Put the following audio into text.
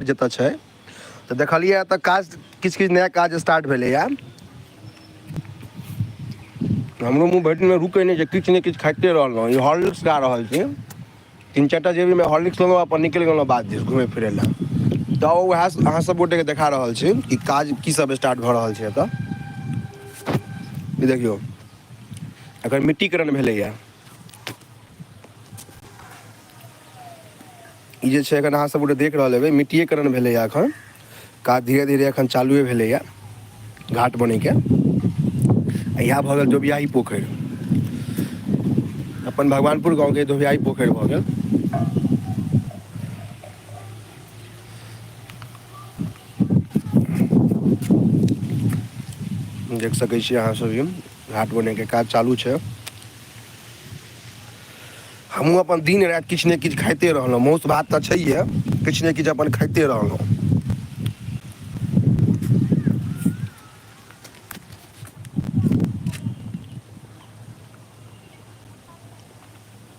जतऽ छै तऽ देखलियै तऽ काज किछु किछु नया काज स्टार्ट भेलैए। हमरो मुँह भरि दिनमे रुकै नहि छै, किछु ने किछु खाइते रहलहुँ। ई हॉर्लिक्स गा रहल छी, तीन चारि टा जेबीमे हॉर्लिक्स लेलहुँ, अपन निकलि गेलहुँ बाध दिस घुमै फिरै लए। तऽ उएह अहाँ सब गोटेके देखा रहल छी कि काज की सब स्टार्ट भऽ रहल छै एतऽ। ई देखियौ, एखन मिट्टीकरण भेलैए। ई जे छै एखन अहाँ सब गोटे देख रहल हेबै, मिट्टिएकरण भेलैए। एखन काज धीरे धीरे एखन चालुए भेलैए घाट बनैके। आ इएह भऽ गेल धोबियाही पोखरि, अपन भगवानपुर गाँवके धोबियाही पोखरि भऽ गेल। देख सकै छी अहाँ सब, ई घाट बनैके काज चालू छै। हमहूँ अपन दिन राति किछु ने किछु खाइते रहलहुँ। मासु भात तऽ छैहे, किछु ने किछु अपन खाइते रहलहुँ।